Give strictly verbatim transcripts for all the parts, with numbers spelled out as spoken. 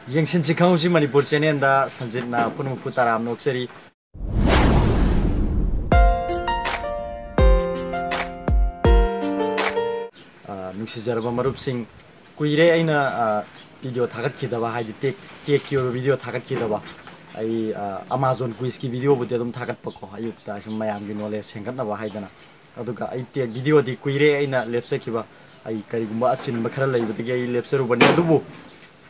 ꯌꯦꯡꯁꯤꯟꯁꯤ ꯈꯪꯍꯧꯁꯤ ꯃꯅꯤꯄꯨꯔ ꯆꯦꯅꯦꯜꯗ ꯁꯟꯖꯤꯠꯅ ꯄꯨꯝꯅꯃꯛꯄꯨ ꯇꯔꯥꯝꯅ ꯑꯣꯛꯆꯔꯤ꯫ ꯑ, ꯅꯨꯡꯁꯤꯖꯔꯕ ꯃꯔꯨꯞꯁꯤꯡ, ꯀꯨꯏꯔꯦ ꯑꯩꯅ, ꯑ, ꯚꯤꯗꯤꯑꯣ ꯊꯥꯒꯠꯈꯤꯗꯕ, ꯍꯥꯏꯗꯤ ꯇꯦꯛ, ꯇꯦꯛꯀꯤ ꯑꯣꯏꯕ ꯚꯤꯗꯤꯑꯣ ꯊꯥꯒꯠꯈꯤꯗꯕ꯫ ꯑꯩ, ꯑ, ꯑꯃꯥꯖꯣꯟ ꯀ꯭ꯋꯤꯖꯀꯤ ꯚꯤꯗꯤꯑꯣꯕꯨꯗꯤ ꯑꯗꯨꯝ ꯊꯥꯒꯠꯄꯀꯣ, ꯑꯌꯨꯛꯇ ꯁꯨꯝ ꯃꯌꯥꯝꯒꯤ ꯅꯣꯂꯦꯖ ꯍꯦꯟꯒꯠꯅꯕ ꯍꯥꯏꯗꯅ꯫ ꯑꯗꯨꯒ ꯑꯩ ꯇꯦꯛ ꯚꯤꯗꯤꯑꯣꯗꯤ ꯀꯨꯏꯔꯦ ꯑꯩꯅ ꯂꯦꯞꯆꯈꯤꯕ, ꯑꯩ ꯀꯔꯤꯒꯨꯝꯕ ꯑꯆꯤꯟꯕ ꯈꯔ ꯂꯩꯕꯗꯒꯤ ꯑꯩ ꯂꯦꯞꯆꯔꯨꯕꯅꯤ꯫ ꯑꯗꯨꯕꯨ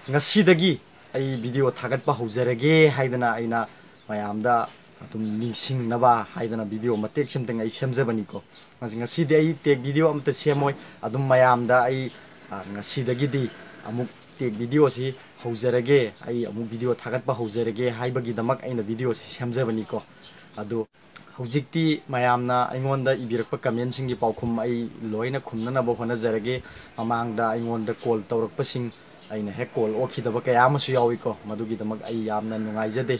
ꯉꯁꯤꯗꯒꯤ ꯑꯩ ꯚꯤꯗꯤꯑꯣ ꯊꯥꯒꯠꯄ ꯍꯧꯖꯔꯒꯦ ꯍꯥꯏꯗꯅ ꯑꯩꯅ ꯃꯌꯥꯝꯗ ꯑꯗꯨꯝ ꯅꯤꯡꯁꯤꯡꯅꯕ ꯍꯥꯏꯗꯅ ꯚꯤꯗꯤꯑꯣ ꯃꯇꯦꯛ ꯁꯤꯝꯇꯪ ꯑꯩ ꯁꯦꯝꯖꯕꯅꯤꯀꯣ꯫ ꯉꯁꯤ, ꯉꯁꯤꯗꯤ ꯑꯩ ꯇꯦꯛ ꯚꯤꯗꯤꯑꯣ ꯑꯃꯠꯇ ꯁꯦꯝꯃꯣꯏ꯫ ꯑꯗꯨꯝ ꯃꯌꯥꯝꯗ ꯑꯩ, ꯑ, ꯉꯁꯤꯗꯒꯤꯗꯤ ꯑꯃꯨꯛ ꯇꯦꯛ ꯚꯤꯗꯤꯑꯣꯁꯤ ꯍꯧꯖꯔꯒꯦ, ꯑꯩ ꯑꯃꯨꯛ ꯚꯤꯗꯤꯑꯣ ꯊꯥꯒꯠꯄ ꯍꯧꯖꯔꯒꯦ ꯍꯥꯏꯕꯒꯤꯗꯃꯛ ꯑꯩꯅ ꯚꯤꯗꯤꯑꯣꯁꯤ ꯁꯦꯝꯖꯕꯅꯤꯀꯣ꯫ ꯑꯗꯨ ꯍꯧꯖꯤꯛꯇꯤ ꯃꯌꯥꯝꯅ ꯑꯩꯉꯣꯟꯗ ꯏꯕꯤꯔꯛꯄ ꯀꯃꯦꯟꯁꯤꯡꯒꯤ ꯄꯥꯎꯈꯨꯝ ꯑꯩ ꯂꯣꯏꯅ ꯈꯨꯝꯅꯅꯕ ꯍꯣꯠꯅꯖꯔꯒꯦ꯫ ꯃꯃꯥꯡꯗ ꯑꯩꯉꯣꯟꯗ ꯀꯣꯜ ꯇꯧꯔꯛꯄꯁꯤꯡ, ꯑꯩꯅ ꯍꯦꯛ ꯀꯣꯜ ꯑꯣꯛꯈꯤꯗꯕ ꯀꯌꯥ ꯑꯃꯁꯨ ꯌꯥꯎꯏꯀꯣ, ꯃꯗꯨꯒꯤꯗꯃꯛ ꯑꯩ ꯌꯥꯝꯅ ꯅꯨꯡꯉꯥꯏꯖꯗꯦ꯫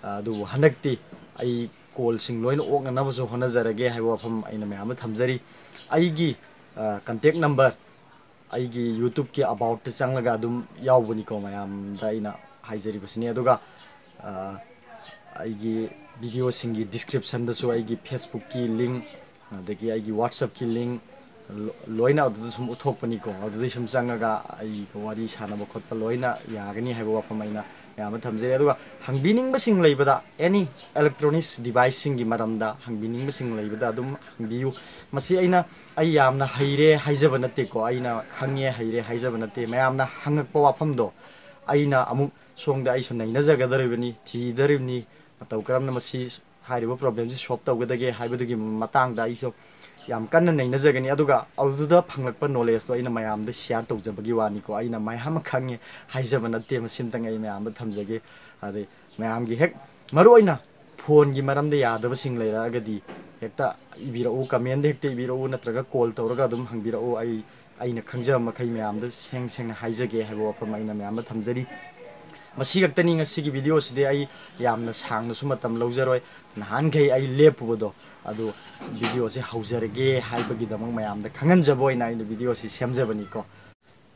ꯑꯗꯨꯕꯨ ꯍꯟꯗꯛꯇꯤ ꯑꯩ ꯀꯣꯜꯁꯤꯡ ꯂꯣꯏꯅ ꯑꯣꯛꯅꯅꯕꯁꯨ ꯍꯣꯠꯅꯖꯔꯒꯦ ꯍꯥꯏꯕ ꯋꯥꯐꯝ ꯑꯩꯅ ꯃꯌꯥꯝꯗ ꯊꯝꯖꯔꯤ꯫ ꯑꯩꯒꯤ, ꯑ, ꯀꯟꯇꯦꯛ ꯅꯝꯕꯔ ꯑꯩꯒꯤ YouTubeꯀꯤ Aboutꯇ ꯆꯪꯂꯒ ꯑꯗꯨꯝ ꯌꯥꯎꯕꯅꯤꯀꯣ, ꯃꯌꯥꯝꯗ ꯑꯩꯅ ꯍꯥꯏꯖꯔꯤꯕꯁꯤꯅꯤ꯫ ꯑꯗꯨꯒ, ꯑ, ꯑꯩꯒꯤ ꯚꯤꯗꯤꯑꯣꯁꯤꯡꯒꯤ descriptionꯗꯁꯨ ꯑꯩꯒꯤ Facebookꯀꯤ link, ꯑꯗꯒꯤ ꯑꯩꯒꯤ WhatsAppꯀꯤ link ꯂꯣ-, ꯂꯣꯏꯅ ꯑꯗꯨꯗ ꯁꯨꯝ ꯎꯠꯊꯣꯛꯄꯅꯤꯀꯣ꯫ ꯑꯗꯨꯗꯩ ꯁꯨꯝ ꯆꯪꯉꯒ ꯑꯩꯒ ꯋꯥꯔꯤ ꯁꯥꯟꯅꯕ ꯈꯣꯠꯄ ꯂꯣꯏꯅ ꯌꯥꯒꯅꯤ ꯍꯥꯏꯕ ꯋꯥꯐꯝ ꯑꯩꯅ ꯃꯌꯥꯝꯗ ꯊꯝꯖꯔꯤ꯫ ꯑꯗꯨꯒ ꯍꯪꯕꯤꯅꯤꯡꯕꯁꯤꯡ ꯂꯩꯕꯗ, any electronics deviceꯁꯤꯡꯒꯤ ꯃꯔꯝꯗ ꯍꯪꯕꯤꯅꯤꯡꯕꯁꯤꯡ ꯂꯩꯕꯗ ꯑꯗꯨꯝ ꯍꯪꯕꯤꯌꯨ꯫ ꯃꯁꯤ ꯑꯩꯅ, ꯑꯩ ꯌꯥꯝꯅ ꯍꯩꯔꯦ ꯍꯥꯏꯖꯕ ꯅꯠꯇꯦꯀꯣ, ꯑꯩꯅ ꯈꯪꯉꯦ ꯍꯩꯔꯦ ꯍꯥꯏꯖꯕ ꯅꯠꯇꯦ꯫ ꯃꯌꯥꯝꯅ ꯍꯪꯉꯛꯄ ꯋꯥꯐꯝꯗꯣ ꯑꯩꯅ ꯑꯃꯨꯛ ꯁꯣꯝꯗ ꯑꯩꯁꯨ ꯅꯩꯅꯖꯒꯗꯧꯔꯤꯕꯅꯤ, ꯊꯤꯗꯧꯔꯤꯕꯅꯤ, ꯃꯇꯧ ꯀꯔꯝꯅ ꯃꯁꯤ ꯍꯥꯏꯔꯤꯕ problemꯁꯤ solve ꯇꯧꯒꯗꯒꯦ ꯍꯥꯏꯕꯗꯨꯒꯤ ꯃꯇꯥꯡꯗ ꯑꯩꯁꯨ ꯌꯥꯝ ꯀꯟꯅ ꯅꯩꯅꯖꯒꯅꯤ꯫ ꯑꯗꯨꯒ ꯑꯗꯨꯗ ꯐꯪꯂꯛꯄ knowledgeꯇꯣ ꯑꯩꯅ ꯃꯌꯥꯝꯗ share ꯇꯧꯖꯕꯒꯤ ꯋꯥꯅꯤꯀꯣ꯫ ꯑꯩꯅ ꯃꯌꯥꯝ ꯑꯃ ꯈꯪꯉꯦ ꯍꯥꯏꯖꯕ ꯅꯠꯇꯦ, ꯃꯁꯤꯝꯇꯪ ꯑꯩ ꯃꯌꯥꯝꯗ ꯊꯝꯖꯒꯦ꯫ ꯑꯗꯩ ꯃꯌꯥꯝꯒꯤ ꯍꯦꯛ ꯃꯔꯨꯑꯣꯏꯅ phoneꯒꯤ ꯃꯔꯝꯗ ꯌꯥꯗꯕꯁꯤꯡ ꯂꯩꯔꯛꯑꯒꯗꯤ ꯍꯦꯛꯇ ꯏꯕꯤꯔꯛꯎ, commentꯗ ꯍꯦꯛꯇ ꯏꯕꯤꯔꯛꯎ, ꯅꯠꯇ꯭ꯔꯒ call ꯇꯧꯔꯒ ꯑꯗꯨꯝ ꯍꯪꯕꯤꯔꯛꯎ꯫ ꯑꯩ, ꯑꯩꯅ ꯈꯪꯖꯕ ꯃꯈꯩ ꯃꯌꯥꯝꯗ ꯁꯦꯡ ꯁꯦꯡꯅ ꯍꯥꯏꯖꯒꯦ ꯍꯥꯏꯕ ꯋꯥꯐꯝ ꯑꯩꯅ ꯃꯌꯥꯝꯗ ꯊꯝꯖꯔꯤ꯫ ꯃꯁꯤ ꯈꯛꯇꯅꯤ ꯉꯁꯤꯒꯤ videoꯁꯤꯗꯤ꯫ ꯑꯩ ꯌꯥꯝꯅ ꯁꯥꯡꯅꯁꯨ ꯃꯇꯝ ꯂꯧꯖꯔꯣꯏ꯫ ꯅꯍꯥꯟꯈꯩ ꯑꯩ ꯂꯦꯞꯄꯨꯕꯗꯣ, ꯑꯗꯨ videoꯁꯦ ꯍꯧꯖꯔꯒꯦ ꯍꯥꯏꯕꯒꯤꯗꯃꯛ ꯃꯌꯥꯝꯗ ꯈꯪꯍꯟꯖꯕ ꯑꯣꯏꯅ ꯑꯩꯅ videoꯁꯤ ꯁꯦꯝꯖꯕꯅꯤꯀꯣ꯫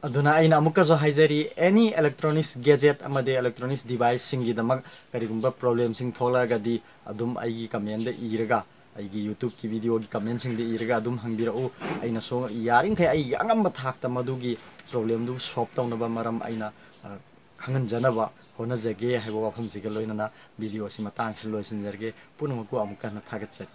ꯑꯗꯨꯅ ꯑꯩꯅ ꯑꯃꯨꯛꯀꯁꯨ ꯍꯥꯏꯖꯔꯤ, any electronics gadget ꯑꯃꯗꯤ electronics deviceꯁꯤꯡꯒꯤꯗꯃꯛ ꯀꯔꯤꯒꯨꯝꯕ problemꯁꯤꯡ ꯊꯣꯛꯂꯛꯑꯒꯗꯤ ꯑꯗꯨꯝ ꯑꯩꯒꯤ commentꯗ ꯏꯔꯒ, ꯑꯩꯒꯤ YouTubeꯀꯤ videoꯒꯤ commentꯁꯤꯡꯗ ꯏꯔꯒ ꯑꯗꯨꯝ ꯍꯪꯕꯤꯔꯛꯎ꯫ ꯑꯩꯅꯁꯨ ꯌꯥꯔꯤꯃꯈꯩ ꯑꯩꯒꯤ ꯑꯉꯝꯕ ꯊꯥꯛꯇ ꯃꯗꯨꯒꯤ problemꯗꯨ solve ꯇꯧꯅꯕ ꯃꯔꯝ ꯑꯩꯅ, ꯑ, ꯈꯪꯍꯟꯖꯅꯕ ꯍꯣꯠꯅꯖꯒꯦ ꯍꯥꯏꯕ ꯋꯥꯐꯝꯁꯤꯒ ꯂꯣꯏꯅꯅ video ꯑꯁꯤ ꯃꯇꯥꯡꯁꯤꯗ ꯂꯣꯏꯁꯤꯟꯖꯔꯒꯦ꯫ ꯄꯨꯝꯅꯃꯛꯄꯨ ꯑꯃꯨꯛꯀ ꯍꯟꯅ ꯊꯥꯒꯠꯆꯔꯤ꯫